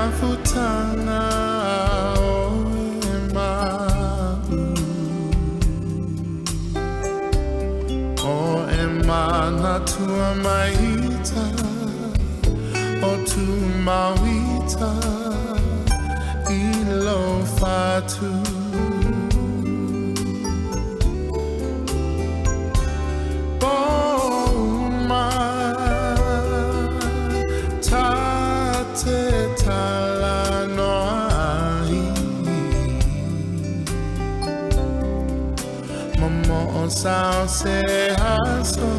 Mafutanga o e mau O e manatua maita O tu mauita I lo whatu Pōma Ta te tala noa ai Momo o sao se aso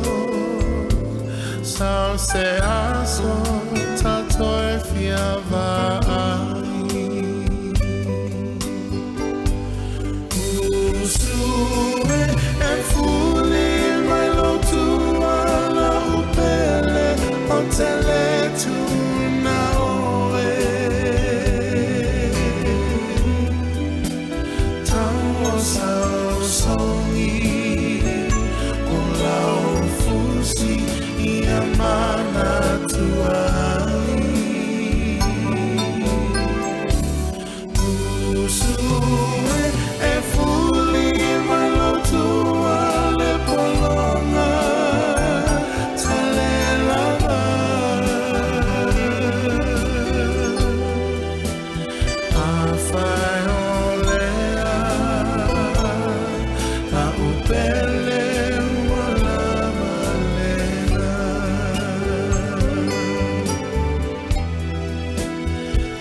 Sao se aso Tato e fia vai Usue e fuli mai lo tuala upele o tele tuna oe Tau o sao songi o lau fusi i a mana tuai Usue e fuli mai lo tua le polonga tale lava A whai o lea la upele ua lava lena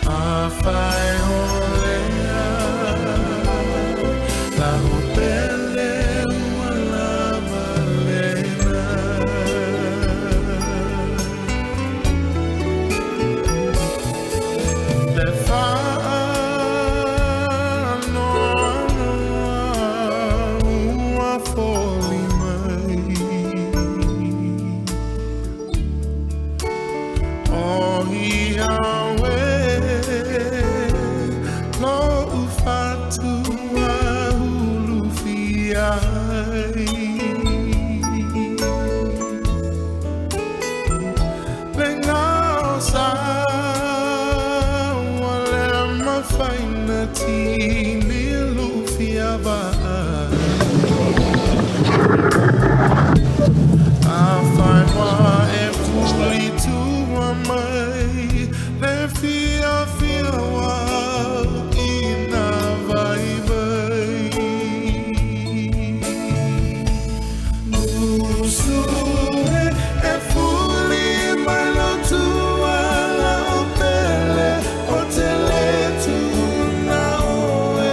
A whai o lea la upele ua lava lena Le whaanoa ua foli mai O ia we lo ufatua hulu fiai Le ngao sa wa le mafaina tini lufia vai A whai e puli tua mai Le fia fia wa ina vai vai Usue e fuli mai lo tua la o pele o tele tuna oe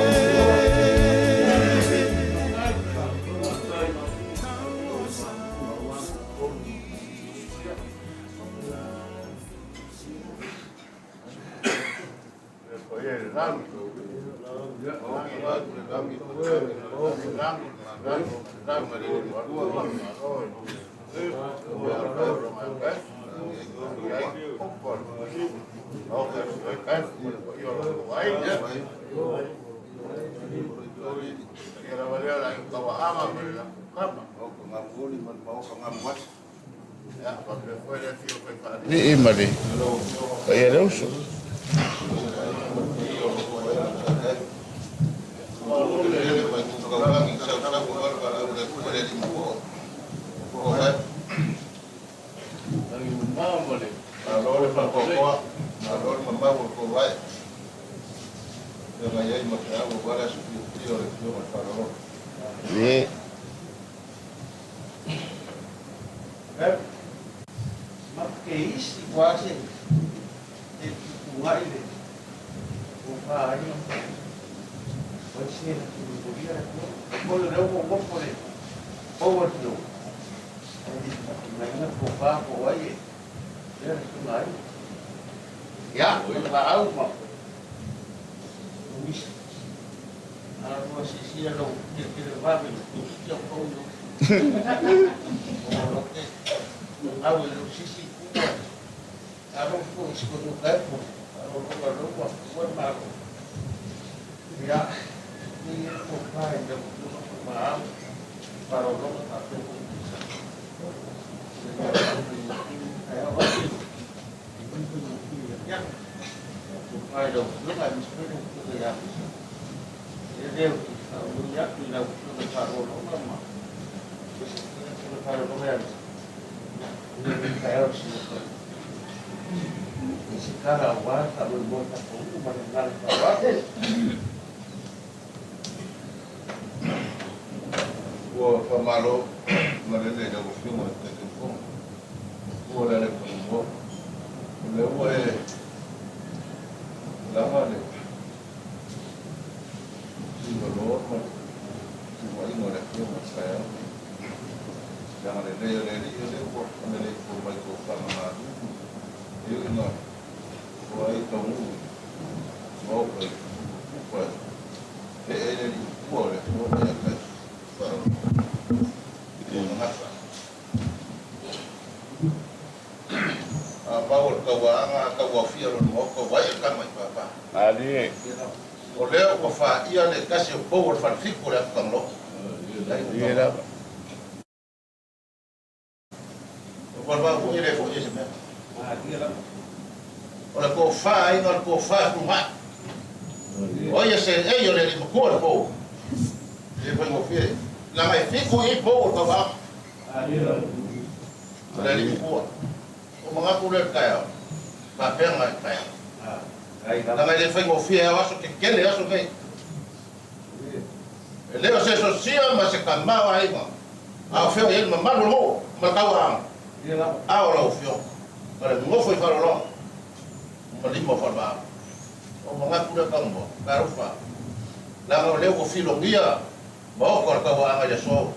Ni i mari. Ka ia le uso. Ni. Ma ke isi quasi e tutungai le o whaai o se na tu le ko ko le reo mo mo le power flow ai ngai na ko pa ko ai e le tu ngai ya la au ma mis a ro si si lo ke ke le va me tu si ko no o lo ke au lo si si ku a ro ko si ko no ka ko a ro ko ro ko ko ma ko ya ni ko pa e ko ma para o lo ta ko ya. Tofa i lau Afioga aemaise foi lau Afioga ia Misa. E le ou te faanoi atu i lau Afioga i faaaloaloga ma aemaise foi le Afioga i faaaloaloga ia Misa. Ia lenei taeao i si i se tala aua le faamoemoe o le tatou nuu ma le agaga faaaloalo. Ua faamalo malele i lau Afioga i le Taitaifono. Ua le ale Kanumua. O lea ua e laga le tigaloa ma le timaiga o le Afioga i le taeao lenei. Le agalelei o le Alii o lea ua agalelei mai tofaga malu e ui ina ua ai taunuu i maota i tupa e e le alii matua o le Afioga ia Taisi o Gagafa. A pau o le tauaaga a tauaofia lona maota ua ai e tama i papa. Malie. O lea ua faia le tasi o pou o le falefitu o le atu Tagaloa. Malie lava. O Falevao foi e le foi e se mea. O le tofa aiga o le tofa fulugai. O ia se ei o le alii matua le pou. E le faigofie. Leaga e fitu i pou o le tauaaga. O le alii matua. O manatu lea i le taeao. Faapea i le taeao. Leaga e le faigofie ao aso tetele aso nei. E le o se sosia ma se tamā o aiga. A o fea o i ai le mamalu o le nuu ma le tauaaga. A o lau Afioga ma le nofo i faaaloaloga ma lima o Falevaao. O manatu lea Kanumua, talofa. Leaga o lea ua filogia maota o le tauaaga i le aso.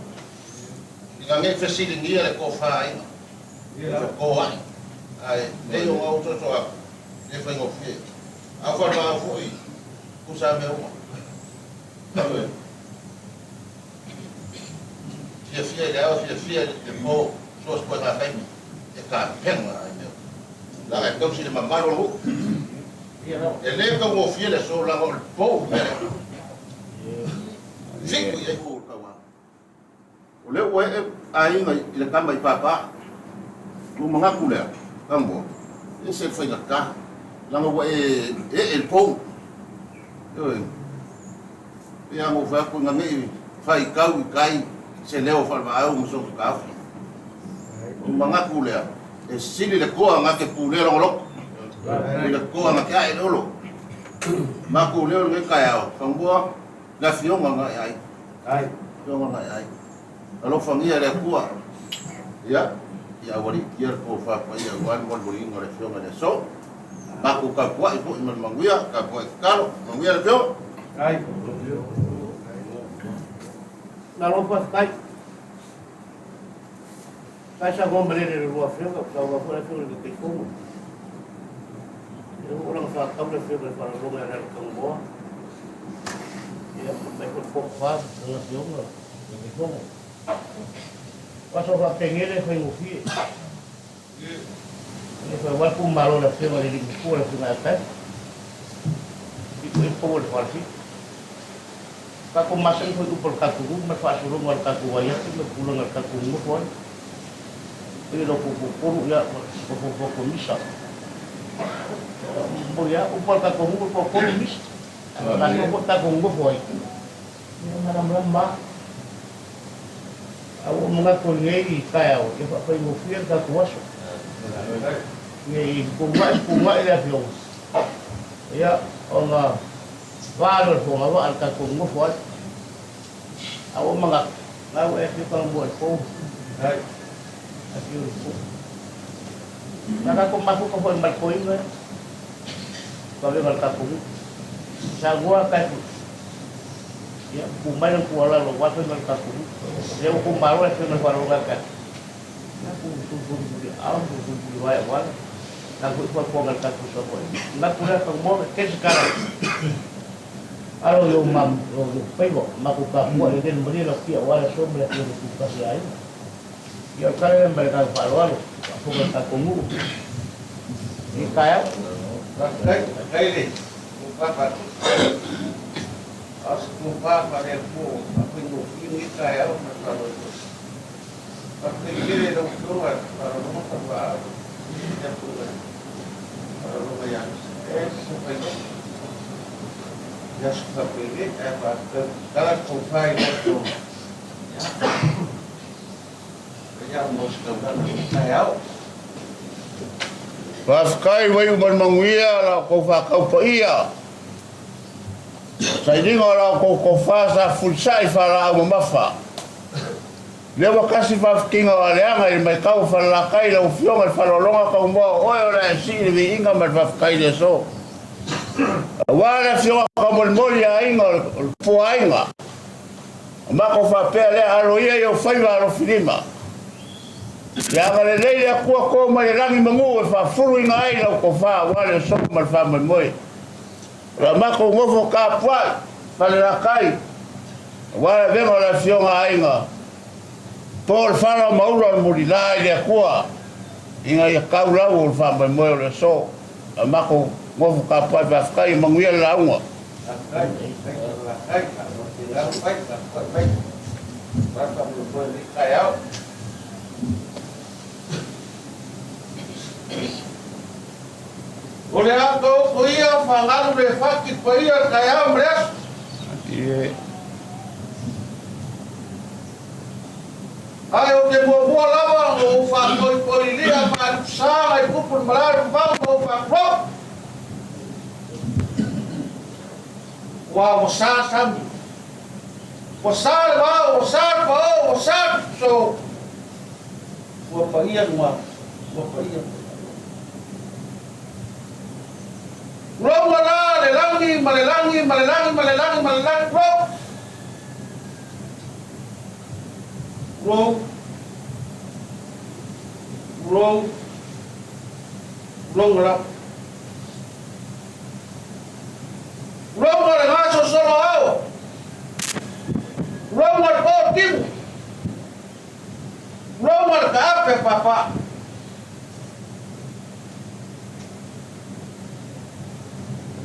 Ina nei fesiligia le tofa aiga. Fetoai. Ae nei o ngau soso atu, le faigofie. A o Falevaao foi, tusa mea uma. Fiafia i le ao, fiafia i le po, so o se koe ngā taimi, e tapena ai mea. Leaga e tausi le mamalu o le nuu. E le taugofie le aso leaga o le pou le mea lea. Fitu i ai pou o le tauaga. O lea ua ee aiga i le tama i papa. Ua manatu lea, Kanumua, e ese le faigata, leaga ua e ee i le pou. Ioe. Pei lava ona ou fai atu ina ne i faitau i tai se leo o Falevaau ma sou taofi. O manatu lea, e sili le toa na te pulea lona loto i le toa na te ae i le olo. Matou leo i lenei taeao, Kanumua, le afioga na e ai. Afioga na e ai. Alofagia e le Atua. Ia, ia aualiitia le tofa paia aua le molimoliina o le afioga i le aso. Matou tapuai foi ma le manuia, tapuai tatalo, manuia le afioga. Malo faafetai. Faafetai saunoa malele i le lua afioga, saunoa foi le afioga i le Taitaifono. Ia ua lona faatau le afioga i le faaaloaloga ia Leala Kanumua. Ia faafetai foi le tofa i lau afioga i le Taitaifono. O aso faapenei le faigofie. E fai aua le pumalo o le afioga i le alii matua le afioga ia Taefa. Fitu ai pou o le falefitu. Tatou masani foi i upu o le tatou nuu ma le faasologa o le tatou vaai atu ma le tulaga o le tatou nonofo ai. Pei o lau fofopolu ia ua fofoto misa. Moni lava upu a le tatou nuu ua tolu misa. Tatou foi tatou nonofo ai. Ia malamalama lava. A ua ou manatu i lenei taeao ia faafaigofie le tatou aso. Ne i fetuunai fetuunai le afioga, ia, ona va lea o le fogavaa i le tatou nonofo ai. A ua ou manatu, o la ua e afio Kanumua i le pou. Afio i le pou. Sa tatou mafuta foi ma le toeaina ia, vavega o le tatou nuu. Saunoa Taefu. Ia, tu mai lana tuualalo aua le faiga o le tatou nuu. O lea ua tou malo le afioga i le faaaloalo ia Taefu. Ia, tu tu ao, tu tu tu vae aua le tatou foi fuafuaga i le tatou Savaii. Manatu lea Kanumua, e tele se tala alo i ou mam, i ou faiva, matou tapuai e lele malie lau tia aua le aso ma le afioga tutasi a aiga. Ia, o le tala lea ma le agaga faaaloalo, faafofoga i le tatou nuu i lenei taeao. Faafetai, faafetai le tofa faatusa. A o se tofa faale-Atua ua faafaigofie lenei taeao ma le faaaloalo. Faafetai tele i lau Afioga i le faaaloaloga Falevaao i le afioga i le faaaloaloga ia Misa. E se fai le aso faapelei ae faatala tofa i latou ia mo se taulaga i taeao. Faafetai vaiu ma le manuia la outou faatau paia. Sailiga o la outou tofa sa fefulisai faalaau mamafa. Lea ua tasi faafitiga o aleaga i le matau o Falelatai lau Afioga i le Faaaloaloga Taumua o oe o le a e sii le viiga ma le faafetai i le aso. Aua le Afioga Taumolimoli a Aiga o le Puaaiga. O matou faapea lea alo ia i ou faiva alofilima. Ia agalelei le Atua to mai le lagi manu e faafuluina ai lau tofa aua le aso ma le faamoemoe. O la matou nofo tapuai Falelatai aua le avega o le Afioga a Aiga po o le fala o maula o le mulila i le Atua ina ia tau lau o le faamoemoe o le aso. A matou nofo tapuai faafetai ia manuia le lauga. Faafetai, faafetai Falelatai, faafetai fai, faafetai mai. Faamoemoe i lenei taeao. O le a taoto ia faagalu le fati paia le taeao ma le aso. Ae ou te muamua lava ona ou faatoitoilia faalutusa nai tupu le malae o le vavau ma ou faatulou. Ua ua sa sami, ua sa le vao, ua sa le paoa, ua sa le tutuso. Ua paia nuanu, ua paia Tulou la le lagi ma le lagi ma le lagi ma le lagi ma le lagi, tulou. Tulou. Tulou. Tulou la. Tulou le gasosolo ao. Tulou le po timu. Tulou le kaape papa.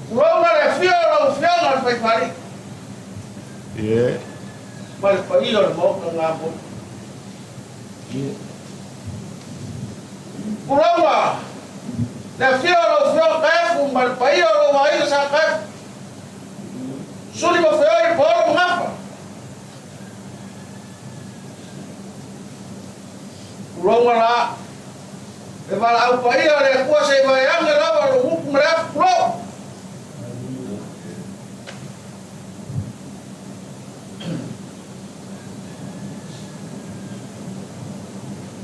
Tulou le afio o lau Afioga le Faifalii. Ma le paia o le Maota Gamoi. Tulou le afio o lau Afioga Kaefu ma le paia o lou aiga Sa Kaefu. Suli ma Feoi, Paolo ma Gafa. Tulou la le valaau paia o le Atua se i vaeane lava lou upu ma le afu. Tulou.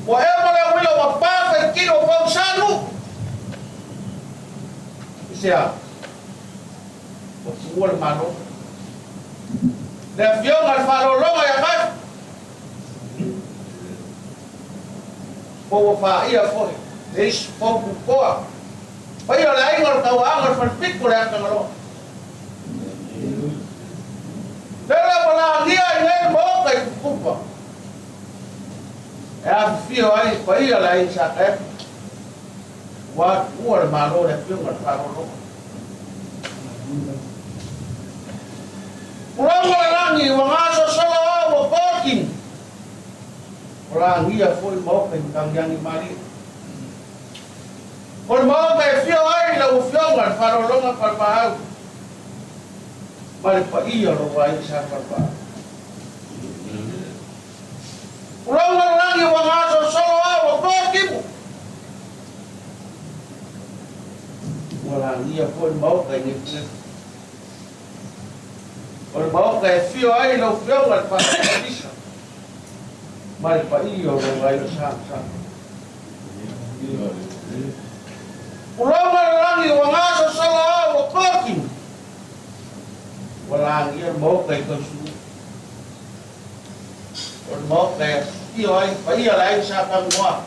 Ua ema le uila ua pa faitino o fausanu. I se a? Ua tuua le Malo. Le Afioga i le Faaaloaloga ia Kaefu. Po ua faia foi le isi pou pupoa. Paia o le aiga o le tauaaga o le falepito o le Atagaloa. Lele ua lagia i nei maota i Tutupa. E afifio ai paia le aiga Sa Kaefu. Ua tuua le Malo le Afioga i le Faaaloaloga. Tulou le lagi ua gasosolo au ua kotini. Ua lagia foi maota i Matagiagi Malie. O le maota e afio ai lau Afioga i le Faaaloaloga Falepaau ma le paia o lou aiga Sa Falepaau. Tulou le lagi ua gasosolo au ua kotini. Ua lagia foi le maota i Nefunefuna. O le maota e afio ai lau Afioga i le Faamasinoga ma le paia o lou aiga sa ma sa. Tulou le lagi ua gasosolo au ua kotini. Ua lagia le maota i Tausiupu. O le maota e afio ai paia le aiga Sa Tanumoa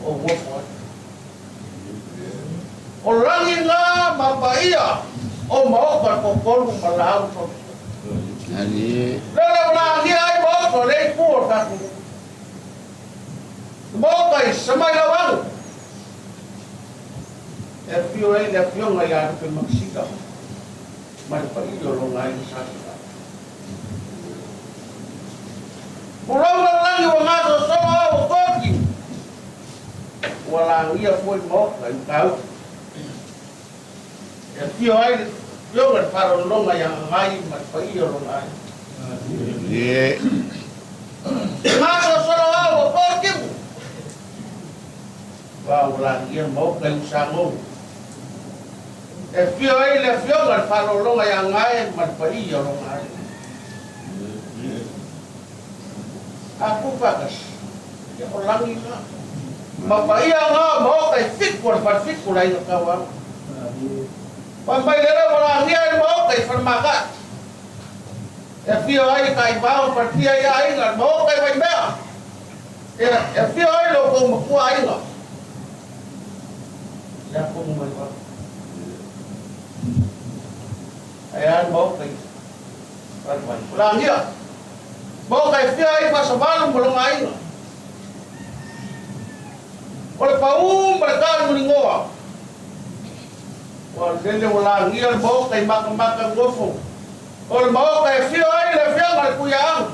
o uofo ai. O lagi na ma paia o maota toatolu ma laau tausia. Lele ua lagia ai maota o le itu o le tatou nuu. Le maota i Samailau e afio ai le Afioga ia Lupe Makisika ma le paia o lona aiga Sa Sala. Tulou le lagi ua gasosolo au o Koti. Ua lagia foi maota i Matautu. E afio ai le Afioga i le Faalogologa ia Gagai ma le paia o lona aiga. Masolosolo au o Polokimu. Ua ua lagia le maota i Usagogo. E afio ai le Afioga i le Faalogologa ia Gae ma le paia o lona aiga. A tuu faatasi, ia o lagi na. Ma paia na o maota e fitu o le falefitu o le aiga tauaga. Fai mai lele ua lagia ai le maota i Falemaka'i. E afio ai Taivao ma Falefia i aiga, le maota i Vaimea. E afio ai lo outou matua aiga. Lea tonu mai fafo. Ae a le maota i Falevai. Ua lagia. Maota e afio ai Faasavalu ma lona aiga. O le pau ma le taligoligoa. Ua lele ua lagia le maota i matamata nofo. O le maota e afio ai le afioga i le Tuiaana,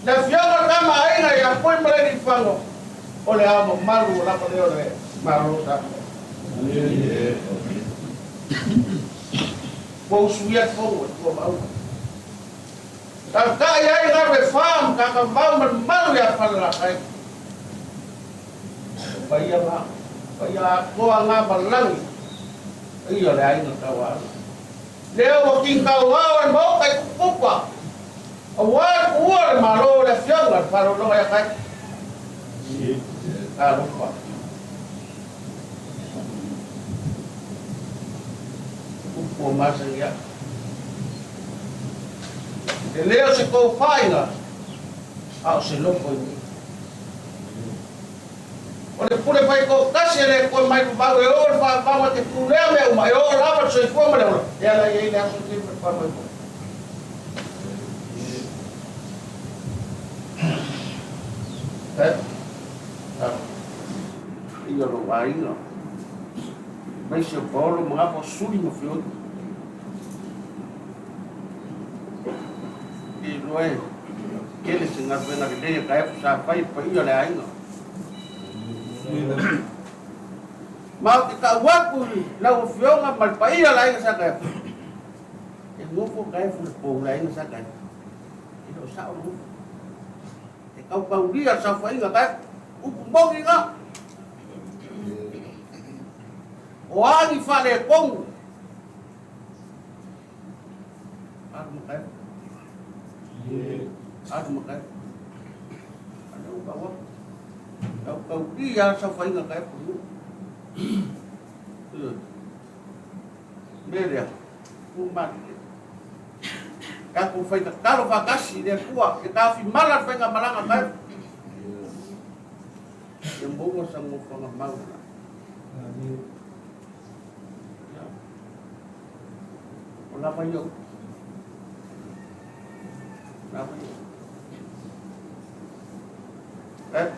le afioga i le Tama a Aiga ia Tuimalealiifano, o le Ao Mamalu o lava lea o le Malo o Samoa. Ua usuia le fono e tua maua. Tautai ai galu e fa ma Cakavau ma le mamalu ia Falelatai. O paia na, paia atoa na ma lagi, paia o le aiga tauaana. Lea ua kinitauao e le Maota i Kupukupa, aua le tuua o le Malo o le Afioga i le Faalogologo ia Kai. Talofa. Upu o masani aʻu. E le o se kou faiga, a o se loko i nei. O le pule faitoatasi e le toe mai vavau e oo le faavavau a te pulea mea uma, e oo lava le soifua ma le ola, e ala i ai le aso lenei ma le faamoemoe. Eh? Ia lou aiga. Aemaise o Paolo ma Gafa o Suli ma Fioni. E iloa e tele se galuega lelei a Kaefu sa fai e paia o le aiga. Ma ou te tau atu i lau afioga ma le paia o le aiga sa Kaefu, e nofo Kaefu i le pou le aiga sa Kaefu. E le o sao le nofo. E tautaulia le saofaiga Kaefu, upu moni na. O a ni faaletonu? Alu ma Kaefu. Alu ma Kaefu. Alu ma Kaefu. Tautaulia le saofaiga Kaefu. Mea lea, pumalilie. Tatou fai tatalo faatasi i le Atua, ia taofi mala le faigamalaga Kaefu. Ia maua sa nofoaga mau la. Ia. O lava ia upu. Lava ia upu. Eh?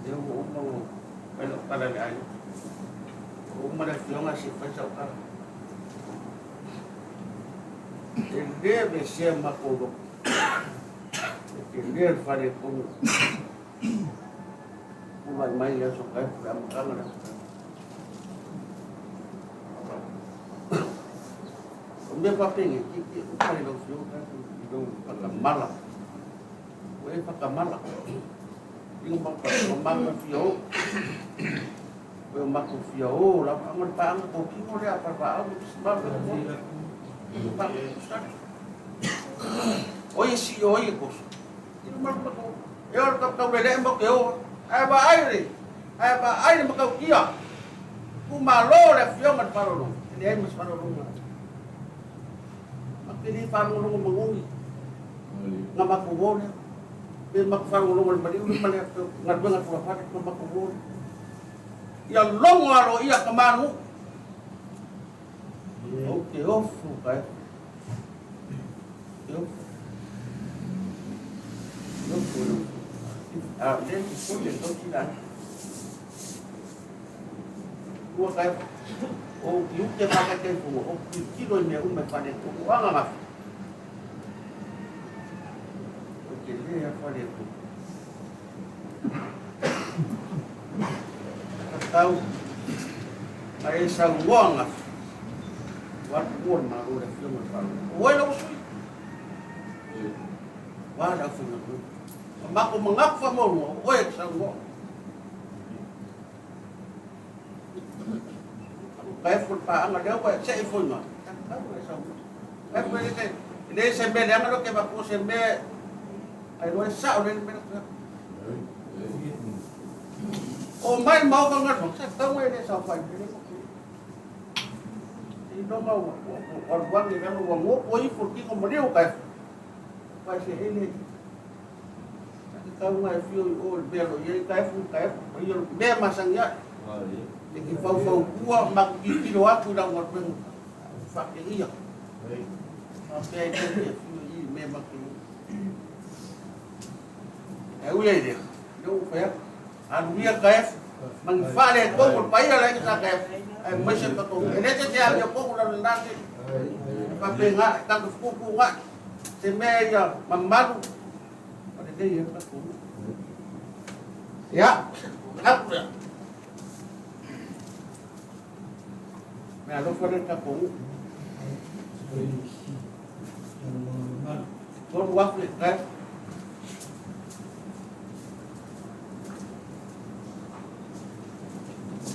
Lea ua uma ua fai lau tala i le aiga. Ua uma le afioga se i fai sau tala. E le aveesea matou loto. E tele le faaletonu. Tulai mai le Aso Kaefu, le amataga o le Aso Kaefu. O mea faapenei, ki ki upa i lau afioga Kaefu i lou whakamala. Ua e whakamala. Inga ma fia o. Ua matou fia o lava anga le paanga tou kino lea pa pa au ma ma O ia si o ia koso. Ina malu matou. E o le tau tau lele mo ke o. Ae va ai le. Ae va ai le makau kia. Ku malo le afioga le falolo. E leai ma se falolo. Ma ke le falolo mangoni. Nga matou o lea. Pe matou falolo le maliu le ma le galuega tulafale nga matou o lea. Ia logo aloaia ka malu. Ou te ofo kai. Te ofo. Te ofo le ofo. A le te pule tau tira. Ua kai. O ki uke whaka te fungo. O ki tiro i mea ume whare ko o anga ngafi. O te lea whare ko. Tatau. Ma e saunoa ananafi, ua alu tuua le Malo i le Afioga i le Faaaloalo. O ai lau sui? Aua le aufaigaluega. Ma matou manatu faamaualuluga, o oe e te saunoa. Kaefu le paaga lea ua e see ifo i ina, tatau ona e saunoa. Kaefu e le se, e le se mea leaga lea ou te avatua se mea ailoa e sao lelei le mea lea. Oo mai le maota o galuega, se tatau ona e le saofai i le mea lea. Seiloga ua alu ane i lalo ua goto ifo le tino ma liu kaefu. Fai se ele. Sa tatau ona e afio i o i le mea o lo o i ai kaefu, kaefu, ia le mea masani ai. E te faufautua ma matou tilotilo atu i lau galuega faateia. Faapea e te afio i i le mea matou te i ai. Ae ui ai i lea, lea ua ou fai atu, alu ia kaefu, ma ni faaletonu o le paia o le aiga sa kaefu, aemaise o tatou nuu. E le te te amiotonu lalolagi, e faapena, e tatou fetuutuunai, se mea ia mamalu ma lelei ai le tatou nuu. Ia, manatu lea. Mea alofa lea i le tatou nuu. 3,000 kaefu.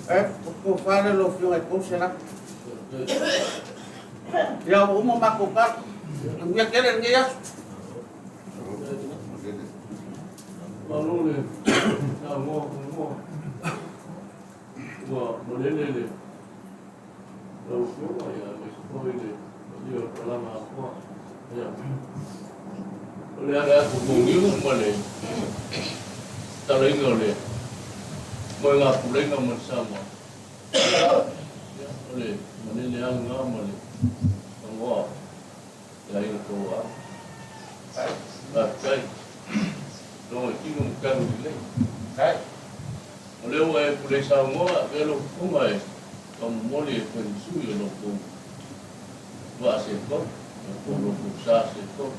Kaefu, o tofa lea lau Afioga i 300. Ia, ua uma matou tala. Manuia tele lenei aso. Malo le saunoa muamua. Ua malele le lau Afioga ia aemaise foi le paia o le palama atoa. Ia. O le ala atu moniu ma le talaiga o le moega pulega ma le Samoa. Ia, o le malele lava lena ma le agoa le aiga tauaau. Faafetai. Logo i tino ma talu lelei. O lea ua e pulei saunoa, avea lou fofoga e faamomoli e fai ma sui o lo outou vaa setou, po o lo outou sa setou.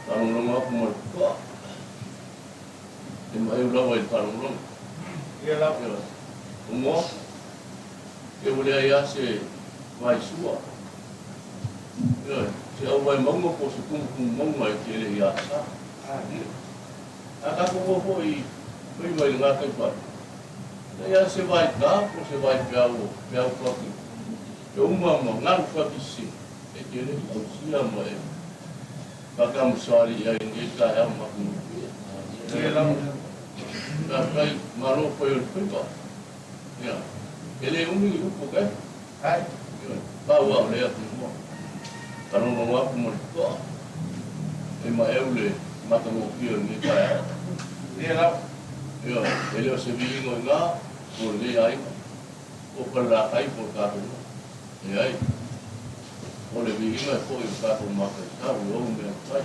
Faalogologo atu ma le totoa. E maeu lava i le faalogologo. Ioe. O moa, e ua leai lava se vaisua. Ioe. Se auvae mauga po o se tumutumu mauga e tele i Asa. A tatou o foi i faiva i le gataifale, e leai lava se vaita po o se vaipeau o peau fati e uma ma galu fati sisina e te le i ausia ma e faatamasali i ai i lenei taeao matagofie. Faafetai malo fai o le faiva. Ia, e le umi ni upu okay? Ioe, pau lava o lea tumua. Faalogologo atu ma le totoa e maeu le matagofie o lenei taeao. Ioe, e le o se viiga o i ina mo lenei aiga, po o Falelatai po o le tatou nuu. Leai, o le viiga e foi i lo tatou mataitau i ou mea na fai.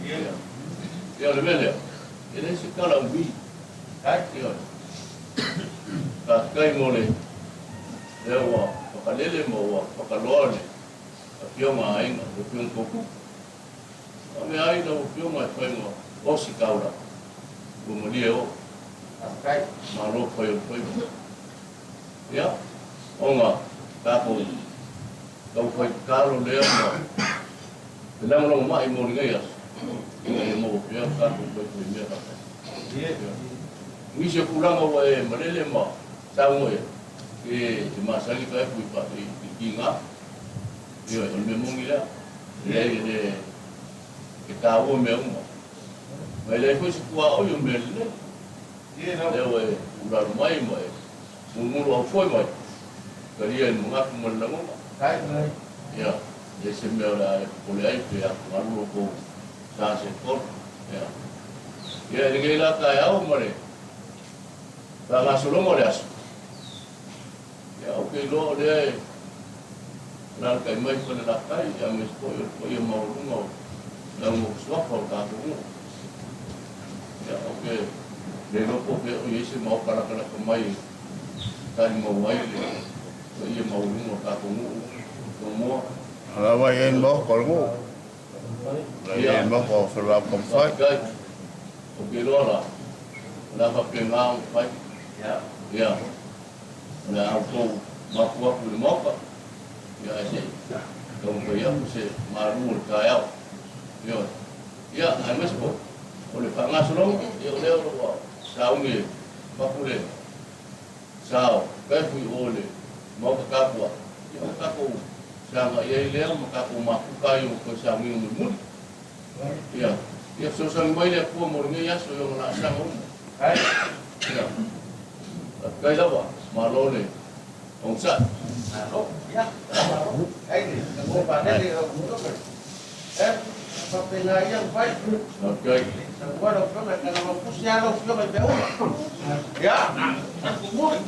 Ia, ia o le mea lea, e leai se tala umi. Ioe, faafetai mo le lea ua whakalele ma ua whakaloa le afioga a aiga, le afioga tautupu. A mea ai lau afioga e fai ma osi taulaga, ua malie o. Malo fai o le faiva. Ia, ona tatou taufai tatalo lea ma le lagolagomai mo lenei aso, ina ia maua pea le tatou faifaimea faatasi. Ia. Nisi o tulaga ua e malele ma saunoa i ai, e masani ka epu i tiga. Ioe, o le mea moni lea. Leai, e le e taua mea uma. Ma e leai foi se tuaoi o mea lelei. Lea ua e ulalo mai ma e mulumulu aufoe mai, talia i le manatu ma le lagona. Ia, leai se mea o le a e popole ai pe atugalu lo tou sa se tolu. Ia, ia i lenei la taeao ma le faagasologa o le aso, ia ou te iloa o lea e alalatai mai Falelatai, aemaise foi o le paia maualuga o le aumokusuafa o le tatou nuu. Ia, ou te le iloa po o fea o i ai se maota latalata mai e tali mau ai le paia maualuga o le tatou nuu Samoa. O la ua i ai le maota o le nuu. O la e i ai le maota o Falelatai. Faafetai. Ou te iloa la, o le a faapena ona fai. Ia. O le a outou mapu atu i le Maota, ia ae se i taumafai atu se malu o le taeao. Ioe. Ia, aemaise foi o le faagasologa, ia o lea ua sauni e avatu le sa o Pefu i o i le Maota tapuai, ia ona tatou sagai ai lea ma tatou mafuta ai i ona toe sauniga mulimuli. Ia, ia fesoasoani mai le Atua mo lenei aso i ona laasaga uma. Ia, faafetai lava, malo le onosai. Malo, ia, malo. Ai le tago faalele lau Afioga. Eh, faapena ia ona fai. Faafetai. Saunoa lau Afioga, e talanoa tusi lava lau Afioga i mea uma. Ia, tumuli.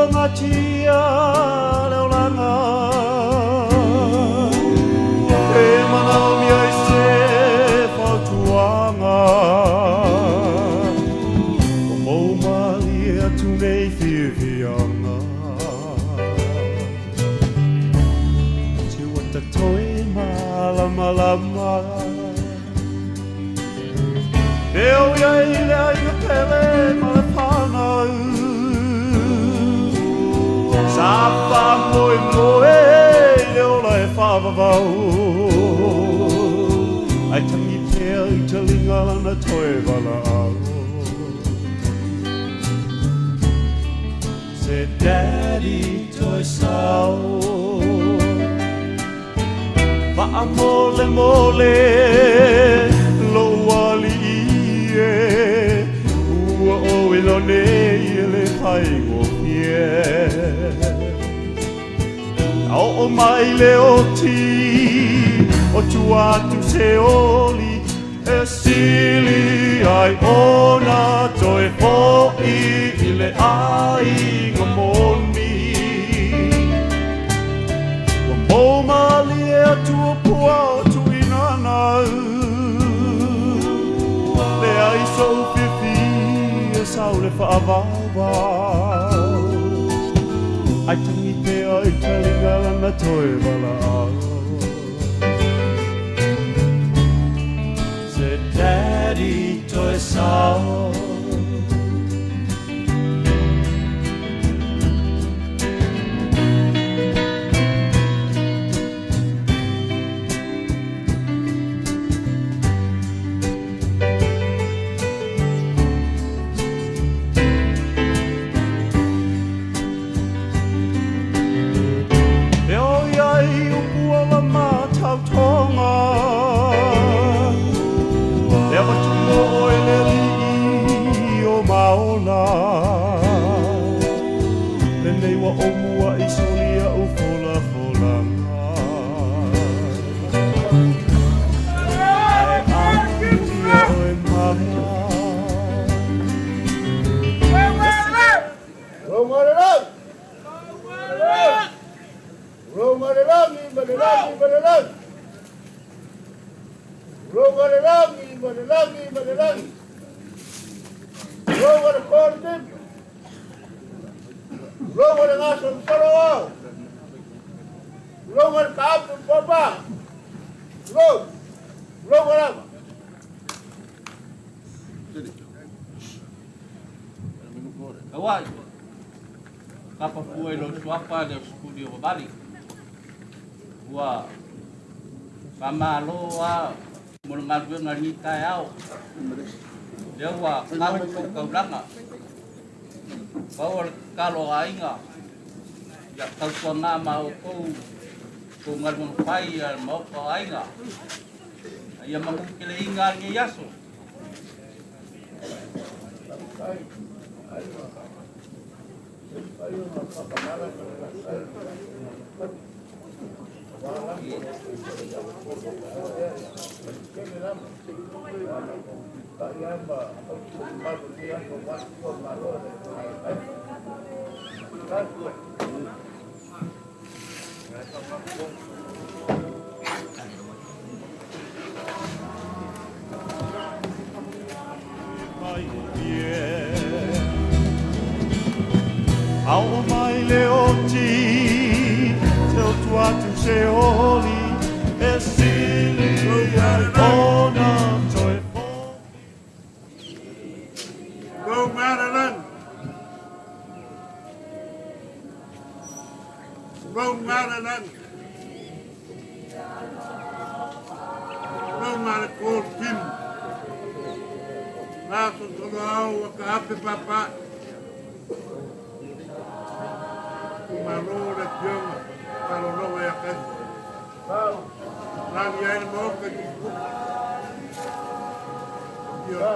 Puapuagatia le olaga e manaomia ai se fautuaga ua moumalie atu nei fiafiaga se ua tatoe malamalama e o iai le aiga pele ma le whanau sa faamoemoe i le ola e faavavau ai tangi pea i taliga lana toe valaau se daddy toe sao faamolemole lou alii e ua ou iloa nei e le faigofie a oo mai le oti o tua atu se oli e sili ai ona toe fo'i i le aiga moni ua moumalie atu o pua o tuinanau leai sou fiafia sau le faavauvau ai tangi pea i taliga lana toe valaau se daddy toe sao. E o iai upu ala ma tautoga E avatu mo oe le alii o maola Lenei ua ou mua'i solia ou folafolaga Ae amuia oe mama. Roma le lagi, ma le lagi, ma le lagi. Roma le lagi, ma le lagi, ma le lagi. Roma le korte. Roma le ngaso falo. Roma le kapu papa. Roma. Roma lava. Tauai, kapa fua i lou suafa le o Sikuli o Vavali. Ua faamalo lava mo le galuega i lenei taeao. Lea ua gau tou taulaga. Pau o le tatalo a aiga, ia tautuana ma outou. Kou galuega fai a le Maota o Aiga, a ia manuteleina lenei aso. Ao mai le oti, te otu atu se oli, e sili ona toe fo. Go Maryland! Go Maryland! Go Maryland Tim! Naso tolo au ka ape papa. Malo le fioga, palologa ia kasi. Lagi ai le maoka ki kuku. Ia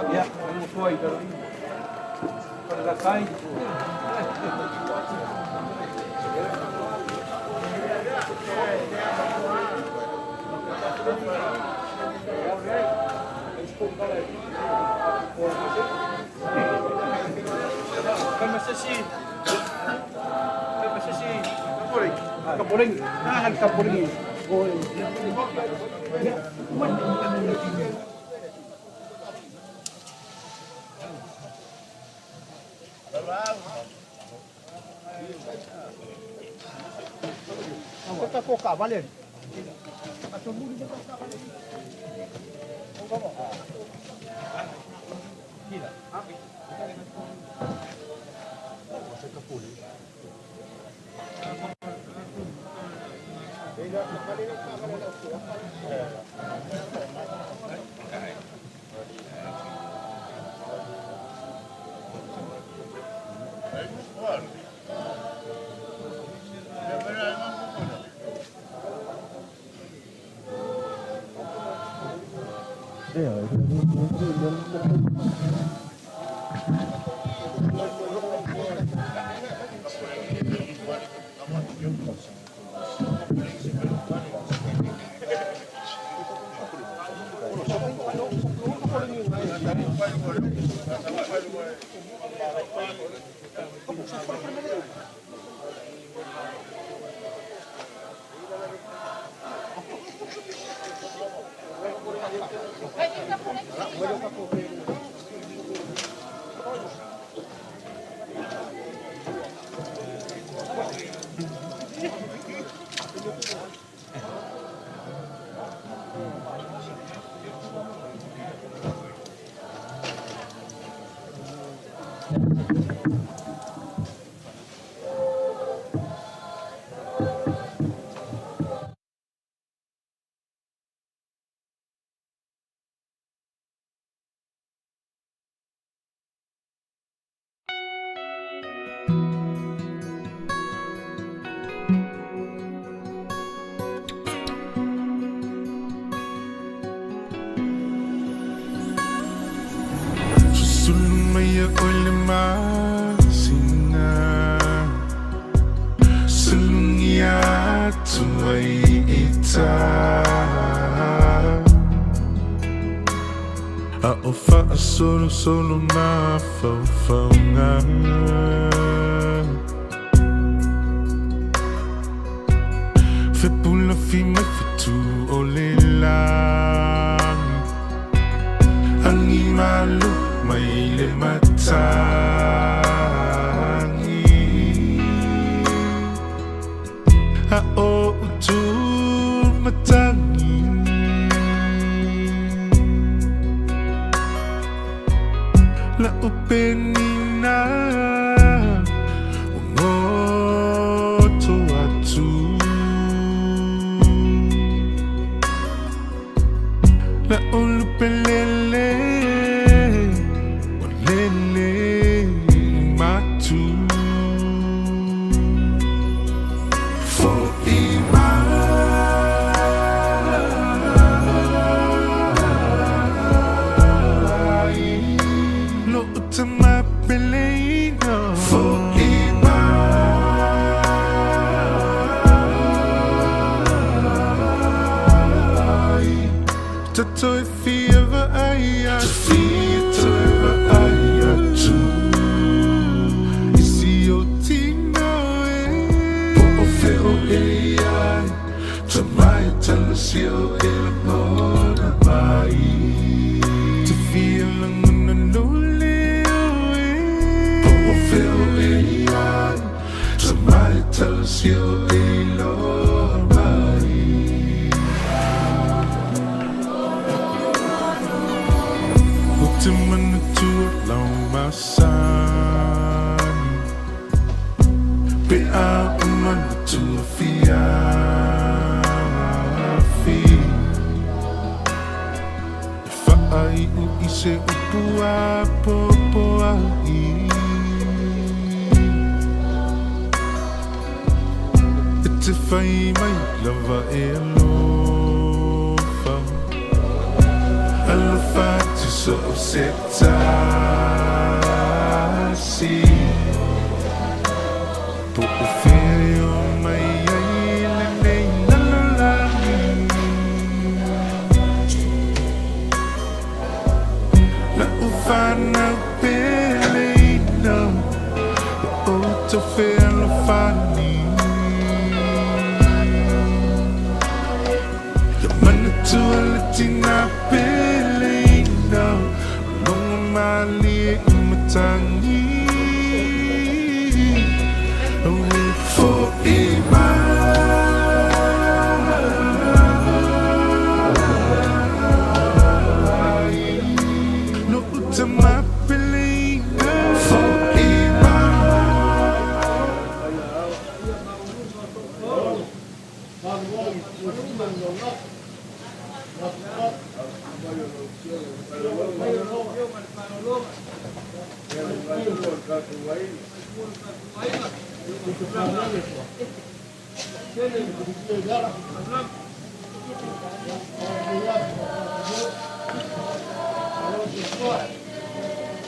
Ia, ua foi i Falelatai. Kapuring. Ah, kapuring. atu mai ita. A o faasolosolo mafaufauga. Fepulafi mai fetu o le lagi. Agi malo mai le matagi. A o utu matagi. La o penina o goto atu. La o lupelele o lele matu. Fo'i mai Lo tama peleina. Fo'i mai Tatoi fia vaai atu. Fia toi vaai atu. I si o tino e. Po o feo e ai. Tamai talasi o e lagona mai. Te fia lagona lo leo e. Po o feo e ai. Tamai talasi o e loa mai. O te manatua lau masani. Pe a o manatua fiafi. E faaiu i se upu a popo ai. E te fai mai lava e alofa. Alofa atu so o se tasi. Po o fea e o mai ai lenei lalolagi. La u whanau peleina. O tau fealofani. Ia manatua le tina peleina. O logo malie i matagi. Fo'i mai Lo tama peleina. Fo'i mai.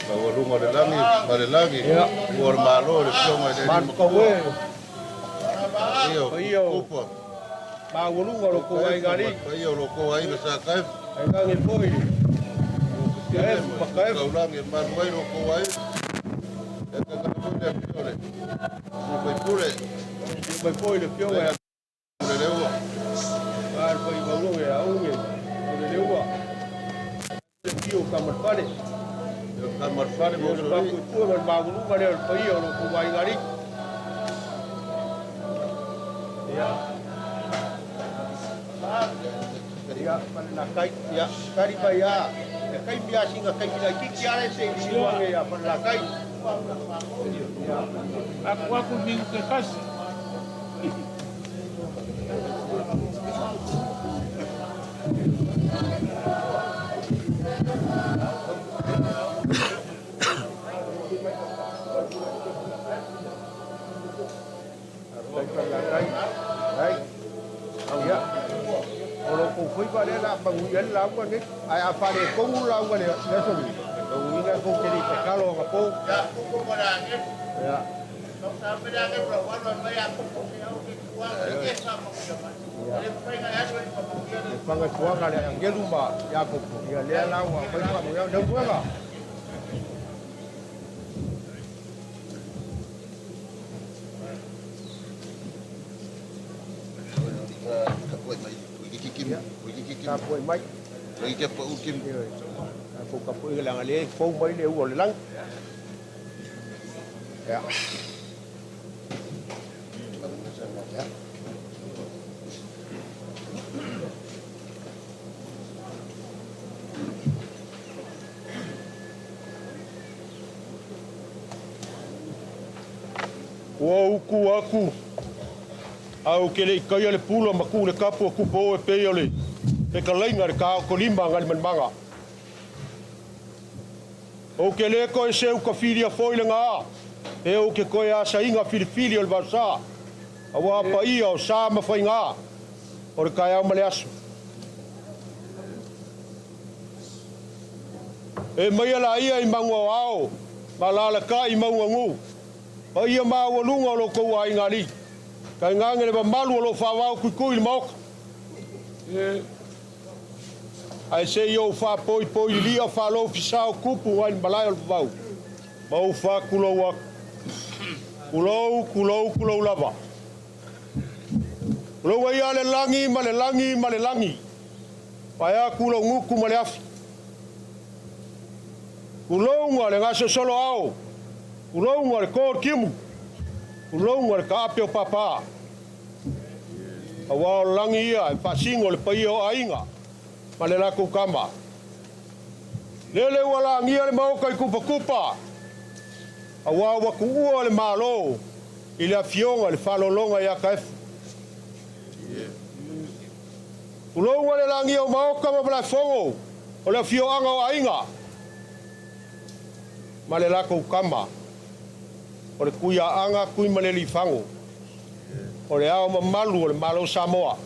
Maualuga o le lagi ma le lagi. Ua o le Malo le Afioga i le Alii Matua. Ia Paia o Kupa. maualuga o lo kou aiga alii. Paia o lo kou aiga sa Kaefa. Ailagi foi Kaefu ma Kaefu. Taulagi e malu ai lo kou aiga. E tainane foi le afio o le Faipule. Mai foi le afioga ia Le leua. A le faimauloga ia Auge o le Leua. Le afio o Kamalefale. Ia Kamalefale mo O le Soli. faapuepue ma le maualuga lea o le paia o lo kou aiga alii. Ia. Ia, Falelatai, ia, tali mai a, e kaimi a singa kaimi laitiiti ale se i siuage ia Falelatai. Ia. Aku aku minggu ke kasi. Tai Falelatai, ai, ia, o lo kou faiva lea la manuia ai le lauga nei, ae a faaletonu le lauga le aso nei, o uiga tou te le i tatalo agapō. Ia. Le fagatuaga a le agelu ma Iakopo, ia lea la ua aumai faamanuiaga. Leulumoega. Tapuai mai. Ioe. Tatou tapuai leaga lea e fou mai le ua o le lagi. Ia. Ia. Ua uku aku ae ou te le i taia le pula ma tuu le tapu a Tupo e pei o le fetalaiga i le taotolima a Nalimanimanga. Ou te le toe seu tafilia foi le gaa pe ou te toe asaina filifili o le vaosa, aua paia o sa ma faiga o le taeao ma le aso. E maia laia i Manuaoao ma alalatai i Mauganuu, paia maualuga o lo outou aiga alii, tainane le mamalu o lo o faavao tuitui i le Maota. Ae se i ou faapoipoi lilia faalofisa o tupu nai le malae o le vavau, ma ou faatulou atu. Tulou, tulou, tulou lava. Tulou ai a le lagi ma le lagi ma le lagi, vaeatu lou gutu ma le afi. Tulouga le gasosolo ao, tulouga le to o le timu, tulouga le taape o papa. Aua o le lagi ia e faasino le paia o aiga ma le latou tama. Lele ua lagia le maota i Kupatupa, aua ua tuua le Malo i le afioga i le Faalologa ia Taefu. Tulouna le lagia o Maota ma Malaefono o le afioaga o aiga ma le latou tama o le Tuiaaga Tuimaleliifago o le Ao Mamalu o le Malo o Samoa.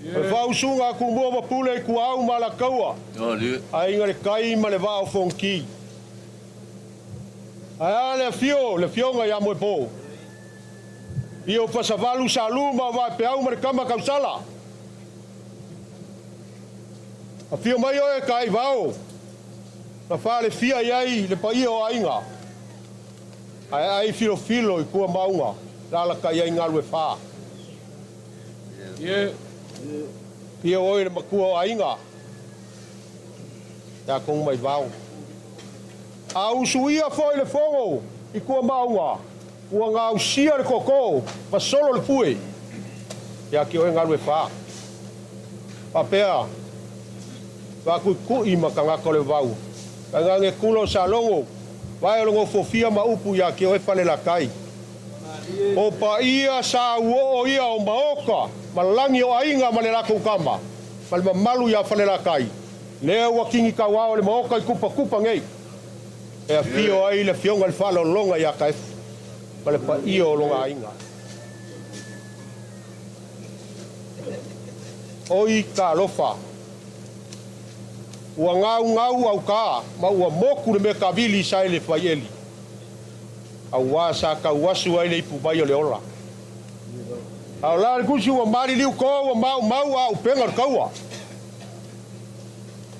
O le faausuga a Tumua ma Pule i Tuaau ma Alataua, Aiga i le Tai ma le Vaa o Fonoti. Ae a le afio o le Afioga ia Moepo, Afio Fasavalu, Salu ma Vaepeau ma le Tama Tausala. Afio mai oe Taaivao, na faalefia i ai le paia o aiga. Ae ai filofilo i tua mauga, lalatai ai galu e fa. Afio oe le matua o aiga, ia Tonumaivao. A usuia foi le fono i tua mauga, ua gausia le toto ma solo le pue, ia te oe galu e fa. Faapea, faatuitui ma tagata o le vavau, tainane kula o Salogo, vae o le nofofia ma upu ia te oe Falelatai. O paia sa uoo ia o maota ma lagi o aiga ma le latou tama ma le mamalu ia Falelatai, lea ua kini tauao le maota i Kupatupa nei, e afio ai le afioga i le Faalologa ia Taefu ma le paia o lona aiga. Oi talofa! Ua gaugau aukā ma ua moku le mea kavili sa i le faieli, auā sa tauasu ai le ipu mai o le ola. A o la le tusi ua maliliu kō ua maumau a upega o le taua,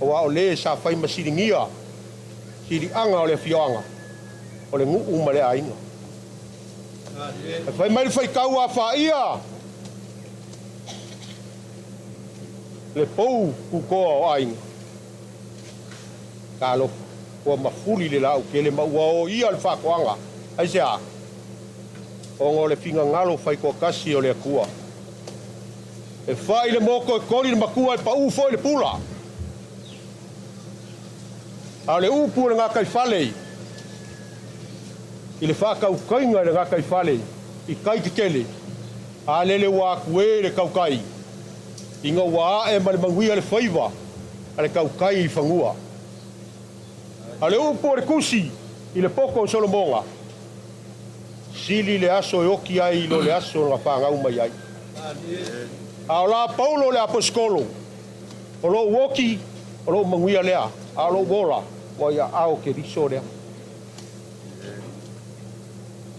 auā o lē sa fai ma siligia siliaga o le afioaga o le nuu ma le aiga. Ae fai mai le faitau a faia le pou tutoa o aiga. Talofa, ua mafuli le lautele ma ua oia le faatoaga. Aisea? Ona o le finagalo faitoatasi o le Atua. E fai le moto e koli le matua e pau foi le pula. A o le upu o le gataifale i le faatautaiga i le gataifale i tai tetele, a lele ua atu e le tautai ina ua ae ma le manuia le faiva a le tautai i fanua. A o le upu o le tusi i le poto o Solomona, sili le aso e oti ai i lo le aso na fanau mai ai. A o la Paulo le Aposetolo, O lou oti, o lou manuia lea, a o lou ola, ua i aao Keriso lea.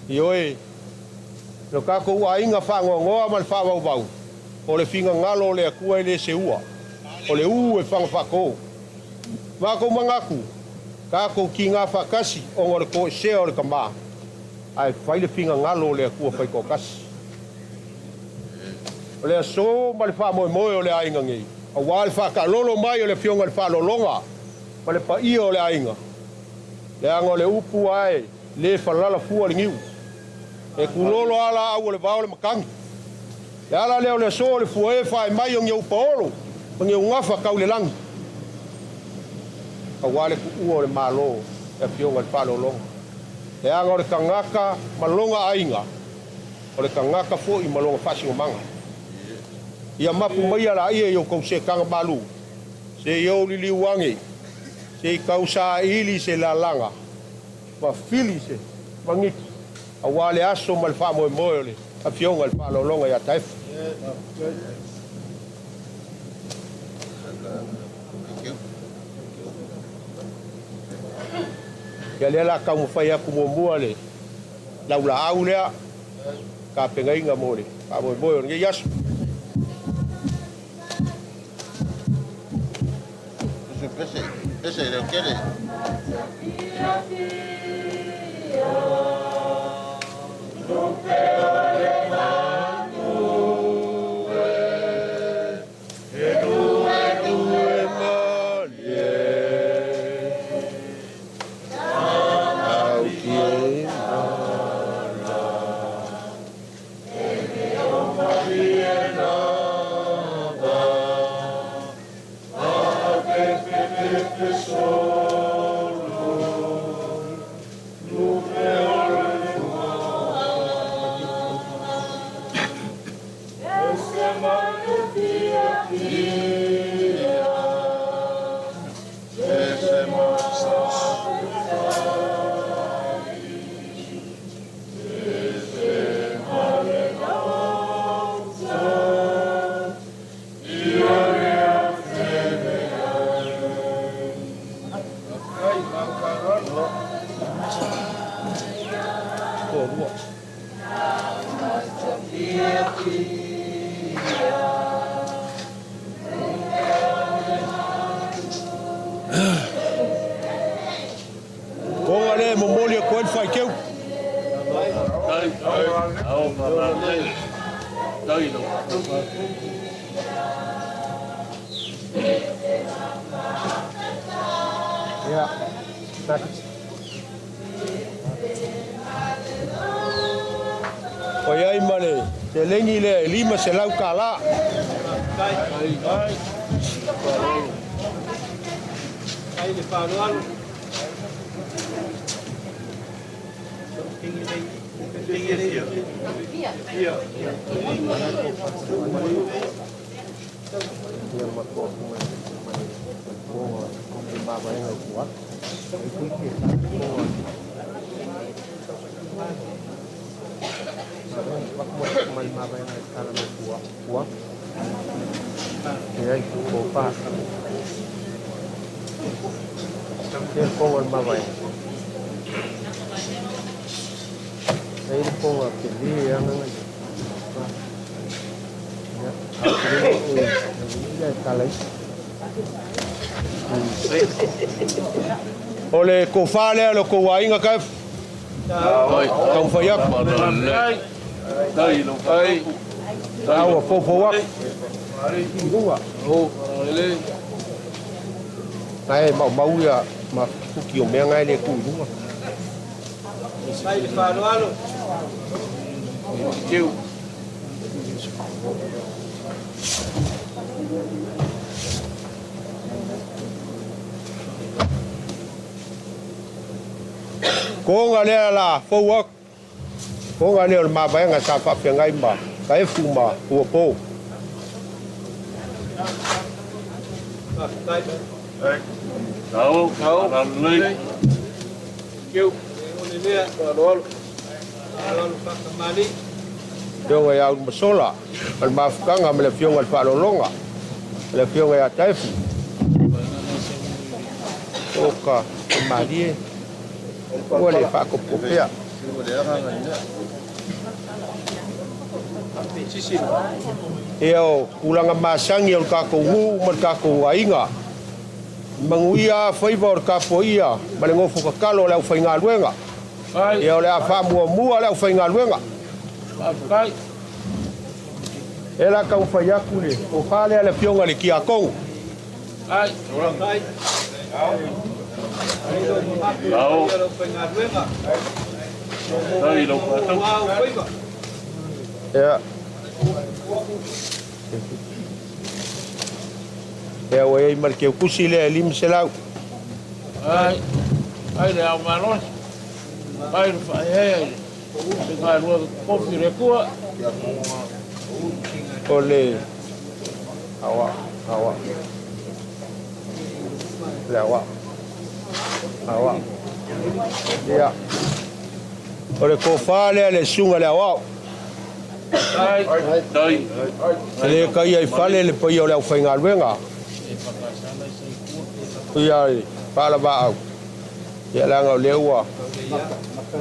Ioe, lo tatou aiga faanoanoa ma le faavauvau, o le finagalo o le Atua e le seua, o le ū e faga faato. Matou manatu, tatou tiga faatasi ona o le toesea o le tama, ae fai le finagalo o le Atua faitoatasi. O le aso ma le faamoemoe o le aiga nei, aua le faataalolo mai o le Afioga i le Faaaloaloga ma le paia o le aiga, leaga o le upu ae le falala fua le niu. E tulolo lava laau o le vao o le matagi. Le ala lea o le aso o le fua e fae mai o ni ou paolo ma ni ou gafa tau le lagi, aua le tuua o le Malo e Afioga i le Faaaloaloga. Leaga o le tagata ma lona aiga, o le tagata foi ma lona faasinomaga. Ia mapu maia laia i outou setaga malu, se i ou liliu ane, se i tau saili se lalaga ma fili se magiti aua le aso ma le faamoemoe o le Afioga i le Faaaloaloga ia Taefu. Ia lea la taumafai atu muamua le laulaau lea tapenaina mo le faamoemoe o lenei aso. Pese, leokele. Koga le momoli e koe le faiteu. Ia. O iai ma le seleni lea e $500. O le tofa lea o le tou aiga Kev. Taumafai atu. A ua poupou atu. Ae maumau ia ma fuki o mea ngai le tu i luga. Koga lea la fou atu. Koga lea o le mavaega sa faafeagai ma Taefu ma Uapo. Afioga ia Ulumasola, o le mafutaga ma le Afioga i le Faaaloaloga, le Afioga ia Taefu. O ka malie, ua le faakopokopea. Ia o tulaga masani o le tatou nuu ma le tatou aiga. Manuia faiva o le tapuaia ma le nofo tatalo o le aufaigaluega. Ia o le a faamuamua le aufaigaluega. E la taumafai atu le tofa lea le afioga i le Tiakono. Ia. Ia ua i ai ma le keukusi lea e 500. Ai, ai le ao malosi. Ai le whaehea i le faigaluega kofi le Atua. O le awa, awa. Le awa. Awa. Ia. O le tofa lea le susuga i le aoao. Ai, E le taia i fale le paia o le aufaigaluega. Ia le faalavaau. Ia leaga o lea ua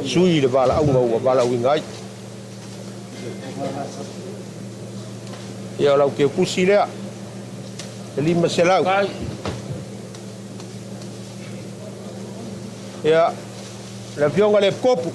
sui le valaauga ua valaauina ai. Ia o lau keukusi lea. E 500. Ia, le afioga i le Epikopu.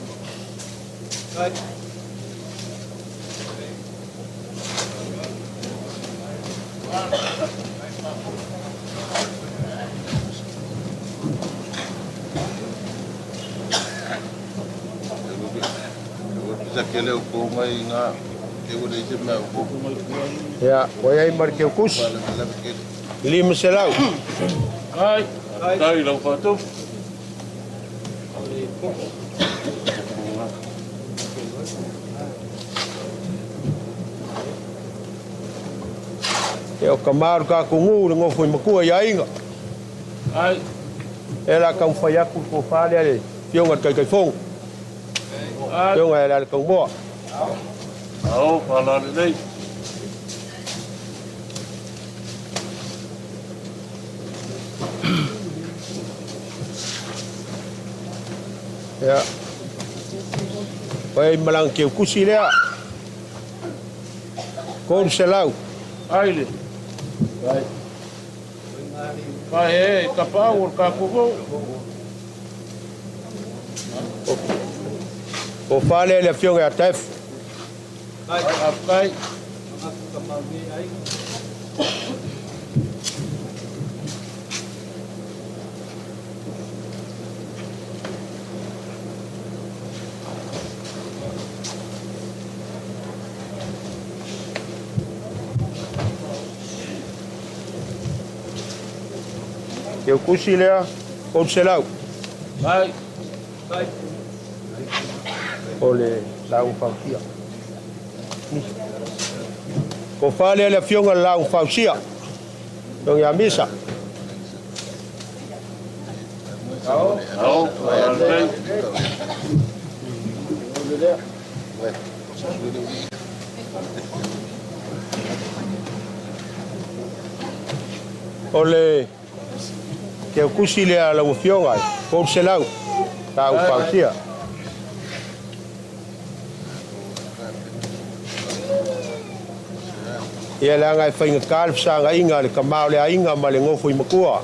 Ia, ua i ai ma le keukusi. 500. Tai lau faatupu. Ia o ka maru tatou nuu le nofo i matua i aiga. E la taumafai atu le tofa lea le afioga i le Taitaifono. Afioga ia Lealetaumu'a. Ao, faalalelei. Ia. Ua i ai ma lana keukusi lea. 300. Ai le. Whaehea i tapaau o le tatou nuu. Tofa lea i le afioga ia Taefu. Faafetai. Keukusi lea, 300. Ai. O le lauga fausia. Tofa lea le afioga i le lauga fausia. Afioga ia Misa. Ao, faalalelei. O le keukusi lea a lau afioga, 300. Lauga fausia. Ia leaga e faigata le fesagaiga a le tama o le aiga ma le nofo i matua.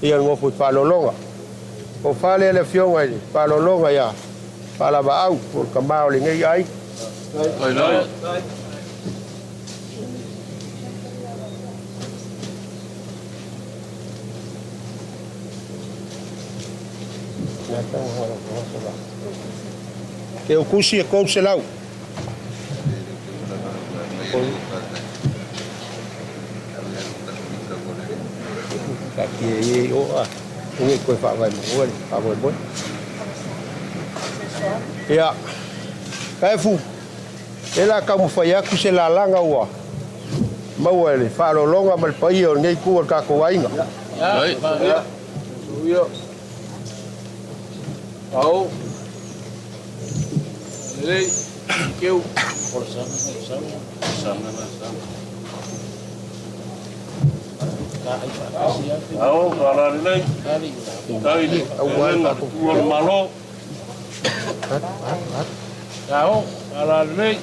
Ia le nofo i faaaloaloga. Tofa lea le afioga i le faaaloaloga ia Faalavaau o le tama o lenei aiga. Keukusi e 300. Taatia ia i o a ua toe faavae mua le faamoemoe. Ia, Taefu, e la taumafai atu se lalaga ua maua e le faaaloaloga ma le paia o lenei itu o le tatou aiga. Ao. Lelei. Keu. Ao, faalalelei. Tai le Aua le galuega tatou tua o le Malo. Ao, ala lelei.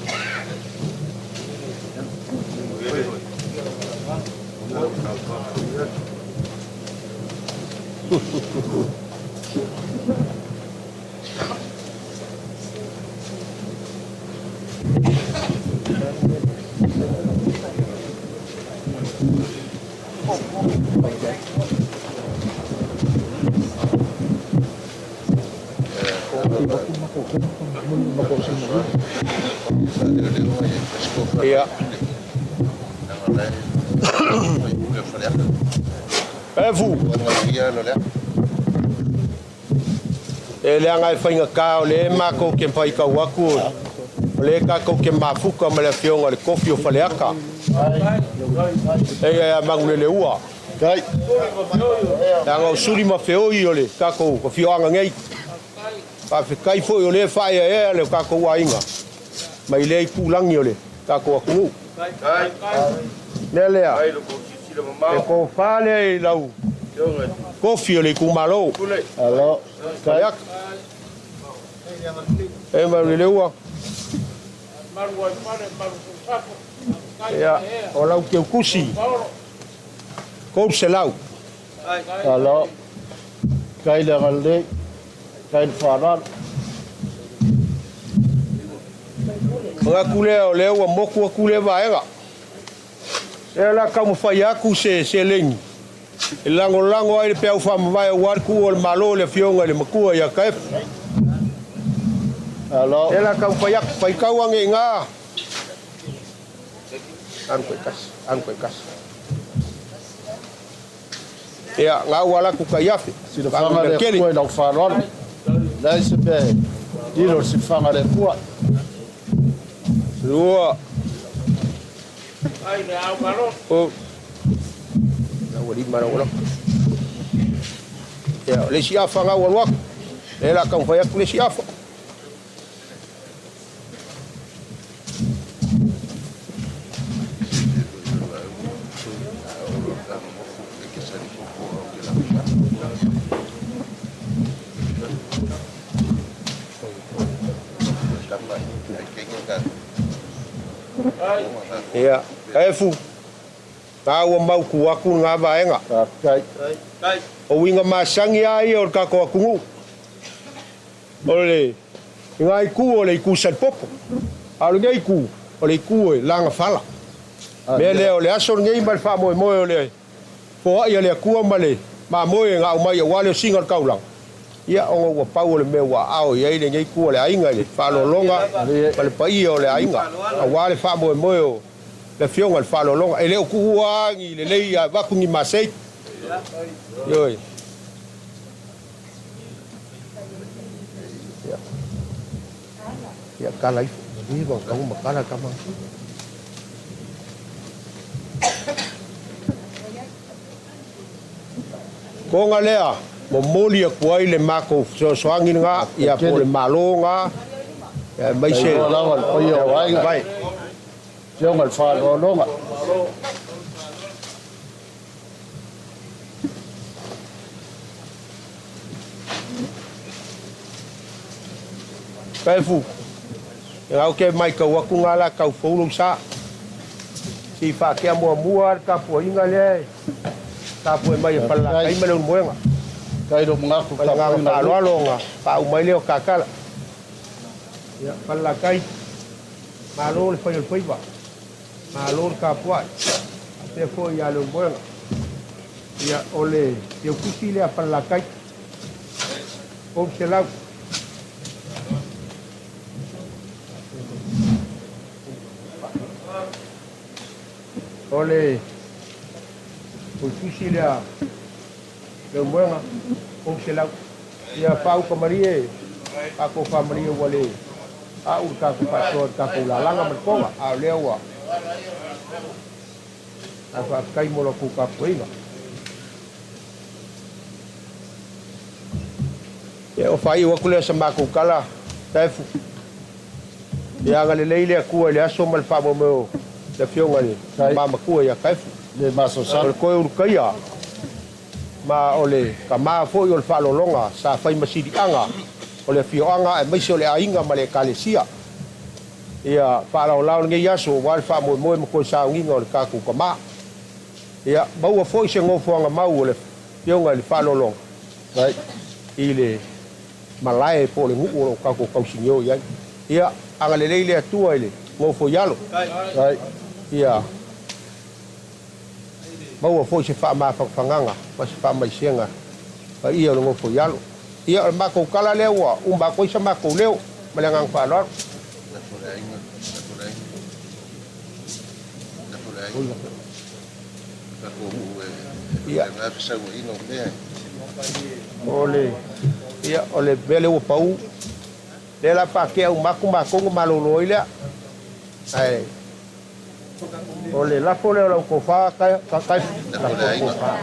Ia. Efu. E leaga e faigata o lea makou ke faitau atu o lea tatou te mafuta ma le afioga i le kofi o Faleata. Eia ia Manuleleua. Leaga o suli ma feoi o le tatou afioaga nei. Faafetai foi o lea e faaeaea le tatou aiga mai lea itulagi o le tatou atunuu. Mea lea, e tofa lea i lau kofi o le itumalo. Faleata. E Manuleleua. Ia, o lau teutusi, 300. Alo. Kai le agalelei. Kai le faaaloalo. Manatu lea o lea ua motu atu lea vaega. Lea la taumafai atu se seleni e lagolago ai le peau faamavae aua le tuua o le Malo i le Afioga i le Matua ia Kaefu. Alo. Lea la taumafai atu, faitau ane i ina. Alu taitasi, alu taitasi. Ia, na ua alu atu tai afe. Silafaga le Atua i lau faaaloalo. Leai se mea e lilo i le silafaga a le Atua. Lua. O. Na ua lima na ua lako. Ia, o le isi afa na ua alu atu. Lea la taumafai atu le isi afa. Ia, Kaefu, na ua mautu atu lena vaega. O uiga masani lava ia o le tatou atunuu. O le lena itu o le itu salipopo, a o lenei itu o le itu e lagafala. Mea lea o le aso lenei ma le faamoemoe o le foai a le Atua ma le mamoe na aumai aua le osiga o le taulaga, ia ona ua pau o le mea ua aao i ai lenei itu o le aiga i le faaaloaloga ma le paia o le aiga aua le faamoemoe o le afioga i le faaaloaloga. E le o tuua lava ni lelei ae avatu ni masei. Ioe. Ia kala ifo. Iwa kau makala kama. Konga lea, momoli atu ai le makou fesoasoani lena, ia po o le Malo lena, aemaise Tailoa lava le paia o aiga. Afioga i le faaaloaloga. Kaefu, e au ke maitau atu ngā la tau fou lou sa. Se i faatea muamua le tapuaiga lea e tapuai mai e Falelatai ma Leulumoega. Kai lo manatu Ma le agaga faaaloalo ona faauma ai lea o Kakala. Ia, Falelatai, malo le fai o le faiva, malo le tapuai, faapea foi ia Leulumoega. Ia, o le teutusi lea a Falelatai, 300. O le tusi lea Leulumoega, 300. Ia faauka malie, faatofa malie ua le a'u le tatou faasoa i le tatou lalaga ma le toga, a o lea ua ae faafetai mo la outou tapuaiga. Ia, ua faaiu atu lea o sa matou tala, Taefu. Ia agalelei le Atua i le aso ma le faamoemoe o le Afioga i le Tama Matua ia Taefu. Le masalosalo. O le toe ulutaia ma o le tama foi o le faaaloaloga sa fai ma siliaga o le afioaga aemaise o le aiga ma le Ekalesia. Ia faalaolao lenei aso aua le faamoemoe ma toe sauniga o le tatou tama. Ia maua foi se nofoaga mau o le Afioga i le Faaaloaloga i le malae po o le nuu o lo o tatou tausinio i ai. Ia agalelei le Atua i le nofo i alo. Ia maua foi se faamafanafanaga ma se faamaisega paia o le nofo i alo. Ia, o le matou tala lea ua uma atu ai sa matou leo ma le agaga faaaloalo. Ia, o le, ia, o le mea lea ua pau, lea la faatea uma atu matou ona malolo ai lea. Ae o le lafo lea o lau tofa ka, ka, ka, lafo tofa.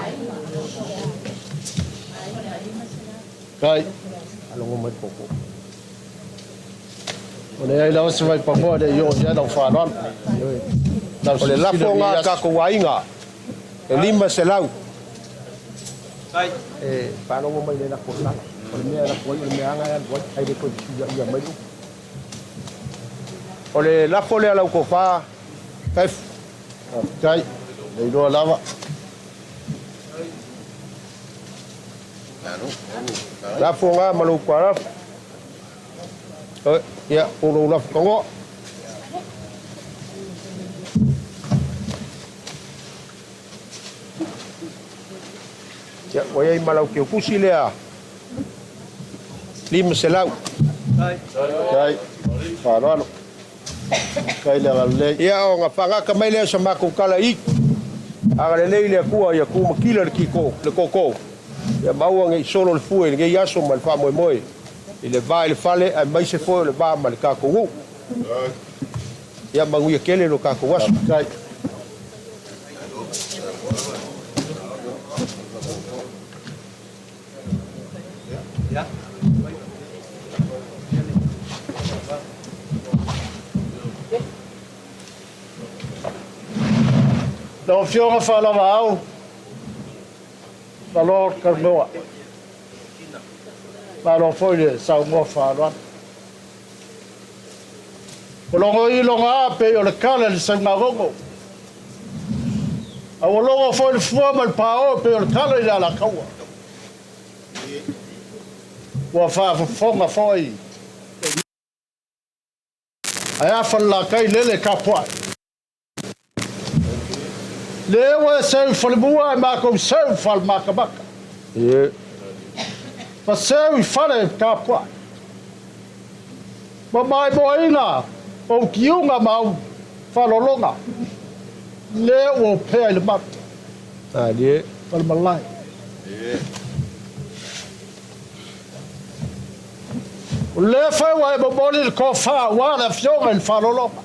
Kai. Alogo mai le koko. O leai lava se vaipagoa e le i oo i ai lau faaaloalo. Lau O le silasila lafo i na lenei a aso. tatou aiga e 500. E faalogo mai le lafo tala. O le mea e lafo ai o le mea aga e alu ai, ae le toe fesuiaia mai le upu. O le lafo lea lau tofa F. Faafetai, le iloa lava. Lafo na ma lou tualafo. Ia, po o lou lafo tanoa. Ia, ua i ai ma lau teutusi lea 500. Faafetai, faaaloalo. Faafetai le agalelei. Ia, ona faagata mai lea o sa matou tala i agalelei le Atua ia tumatila le kiko, le koko. Ia maua nei solo le fue i lenei aso ma le faamoemoe i le va i le fale aemaise foi o le va ma le tatou nuu. Ia manuia tele lo tatou aso. Faafetai. Lau Afioga Faalavaau, malo le talanoa, malo foi le saunoa faaaloalo. O logo i loga a pei o le kala i le saugagogo. A ua logo foi le fua ma le paoa pei o le kala i le alakaua. Ua faafofoga foi ae a falelatai lele tapuai. Lea ua e seu i falemua ae matou seu i falematamata. Ma seu i fale tapuai. Ma maimoaina ou tiuga ma au faalologa. Lea ua opea i le malu. Ma le malae. O lea foi ua e momoli le tofa aua le Afioga i le Faalologa.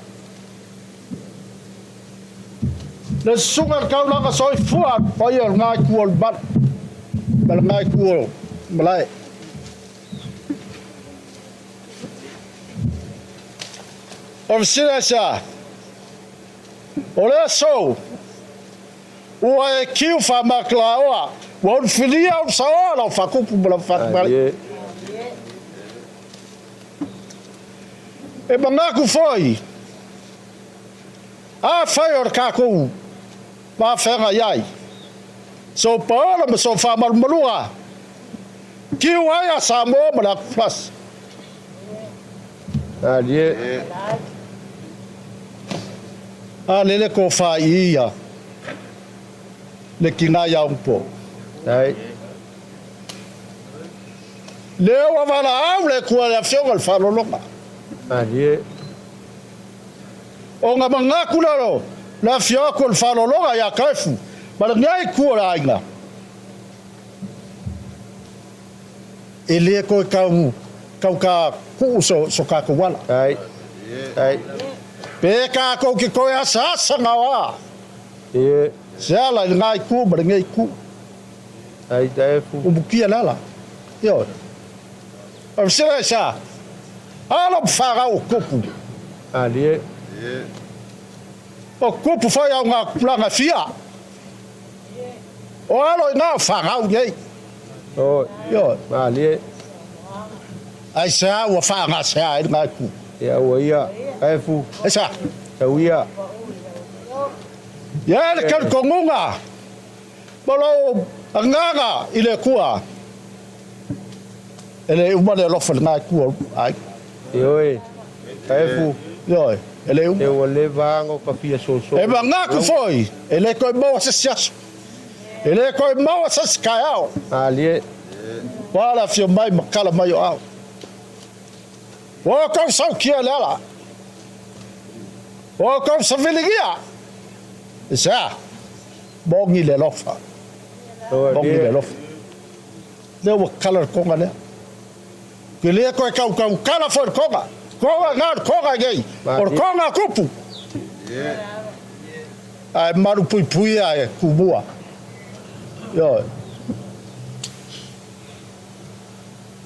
Le susuga i le taulaga soifua a le paia o lena itu o le malu ma lena itu o le malae. O le fesili aisea? O le aso ua e kiu faamakalaoa, ua ulufilia ulusaoa lau faatupu ma lau faatamalii. E manatu foi, afai o le tatou vafeagai ai, sou paola ma sou faamalumaluga, kiu ai a Samoa ma le atufasi. A lele tofa i ia le tina ia Upo. Lea ua valaau le Atua i le Afioga i le Faalologa. Ona manatu lea o le afio atu o le Faalologa ia Kaefu ma lenei itu o le aiga, e le toe tau tau tuu so tatou ala. Pe tatou te toe asaasa gaoa se ala i lena itu ma lenei itu. Umukia le ala. Ioe. O le fesili aisea? Alo ma fanau o tupu. O tupu foi au ngā tupulaga e fia. O alo i ngā o fanau nei. Ioe. Aisea ua faagasea ai lena itu? Ia ua ia, Kaefu. Aisea? Tau ia. Ia le talitonuga ma lou agaga i le Atua, e le uma le alofa i lena itu o aiga. Ioe, Kaefu. Ioe, e le uma. E ua leva lava ona ta fia soso. E manatu foi, e le toe maua se isi aso. E le toe maua se isi taeao. Malie. Ua le afio mai ma tala mai o au. Ua outou sautia i le ala. Ua outou saviligia. I se a? Moni le alofa. Moni le alofa. Lea ua tala le toga lea. Ke le toe tautautala foi le toga. Toga na o le toga nei. O le toga a tupu. Ae malu puipuia e tumua. Ioe.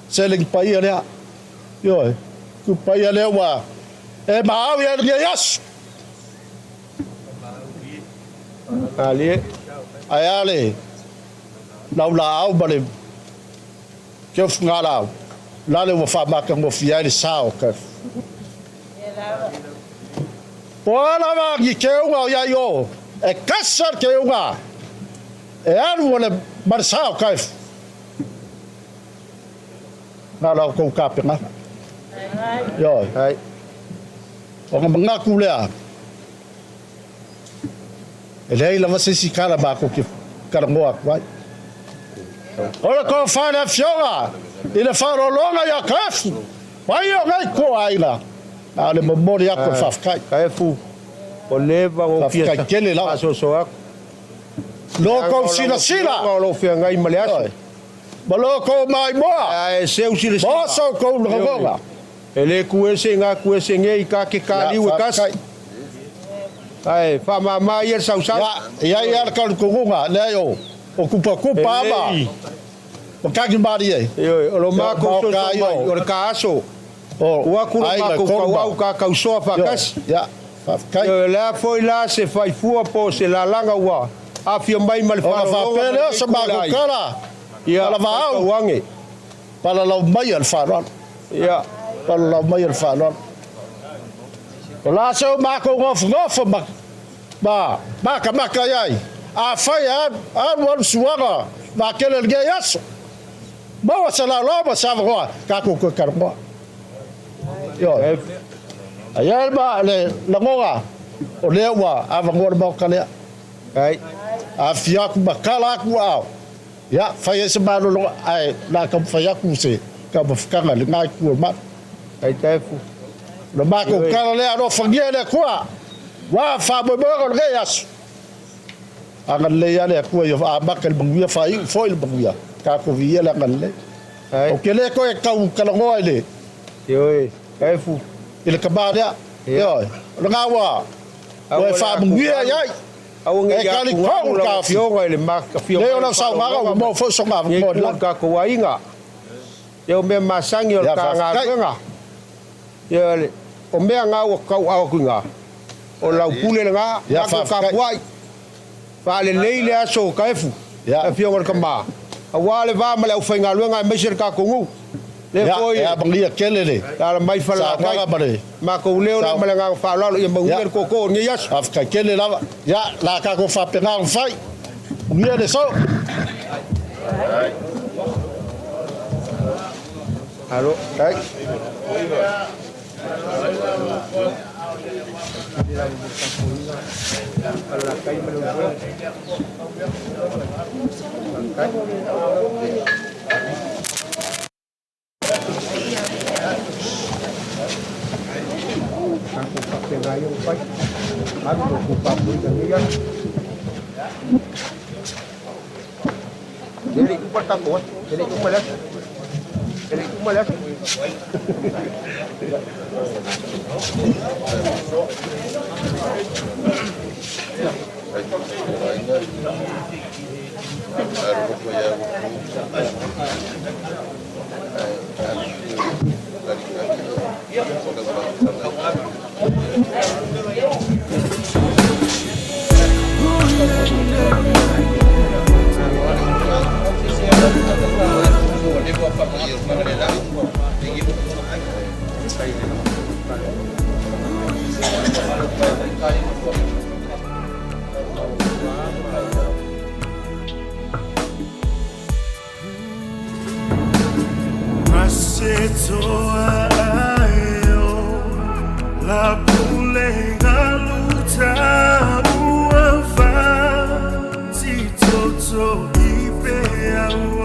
Seleni paia lea. Ioe. Tu paia lea ua e maau ia lenei aso. Malie. Ae a le laulaau ma le keofugalau, lale ua faamatagofie ai le sa o ka. Po a lava ni keuga o iai o, e kasi a le keuga e alu ma le ma le sa o Kaefu. Na la outou tapenaga. Ioe. Ai. Ona manatu lea, e leai lava se isi tala matou te talanoa atu ai. O le tofa i le Afioga i le Faaaloaloga ia Kaefu, mai o nei toaina, na o le momoli atu o le faafetai. Kaefu, ua leva ona ou fia Faafetai tele lava. faasoasoa atu. Lo Leaga tou o lau silasila. Afioga o lo o feagai ma le aso. Ma lo tou maimoa. Ae seu silasila. Ma so tou lagona. E le tu ese i ngā tu ese nei i kā ke kā liu e kasi. Ae faamama ia le sausau. Ia, e i ai lava le talitonuga, leai o, o kupakupa lava ma kagi malie. Ioe, o lo makou soso mai, o le ka aso. Ua aku lo makou tauau ka kausoa faatasi. Ia, faafetai. Ioe, o le a foi la se faifua po o se lalaga ua aafia mai ma le Ona faalologa faapea ma lea o lenei se makou tulaga. tala, Ia, talavaau. faitau age. Palalau mai le faaaloalo. Ia. Palalau mai le faaaloalo. O la se o makou nofonofo ma ma makamaka i ai, afai e alu alu suaga vakele i lenei aso, maua se laolao ma se avanoa tatou toe talanoa. Ioe. Ae i ai ma le lagona, o lea ua avanoa le Maota lea. Ai. Afifio atu ma tala atu aao. Ia, fai ai se malologa, ae o le a taumafai atu se taumafataga i lena itu o le malu. Aitaefu. O le matou tala lea, alofagia e le Atua, ua faamoemoega o lenei aso. Agalelei lava le Atua ia amata i le manuia, faaiu foi i le manuia, tatou viia le agalelei. Ou te le toe tau talanoa i le. Ioe, Taefu. I le tama lea. Ioe, o lena ua e faamanuia i ai. Aua ne E i talitonu atugalu le lau taofi. Afioga i le matafia Lea mai o o lau le saunoaga faaaloaloga ua ma maua foi sona lenei avanoa i itu o lalo. le tatou aiga. Ia o mea masani o le Ia ta faafetai. galuega. Ia le, o mea na ua tauau atu i ina, o lau pule lena, Ia matou faafetai. tapuai, faalelei le aso o Kaefu, Ia. le Afioga i le Tama, aua le va ma le aufaigaluega aemaise le tatou nuu. Lea Ia, foi e amagia tele le alaala mai Falelatai, saunoaga ma le matou leo lea sau. ma le agaga faaaloalo ia manuia Ia. le tootoo o lenei aso. Faafetai tele lava. Ia, o le a tatou faapena ona fai. Manuia le aso. Alo, ai. Masetoa aio la pule galuta ua fa ti toto i pe au.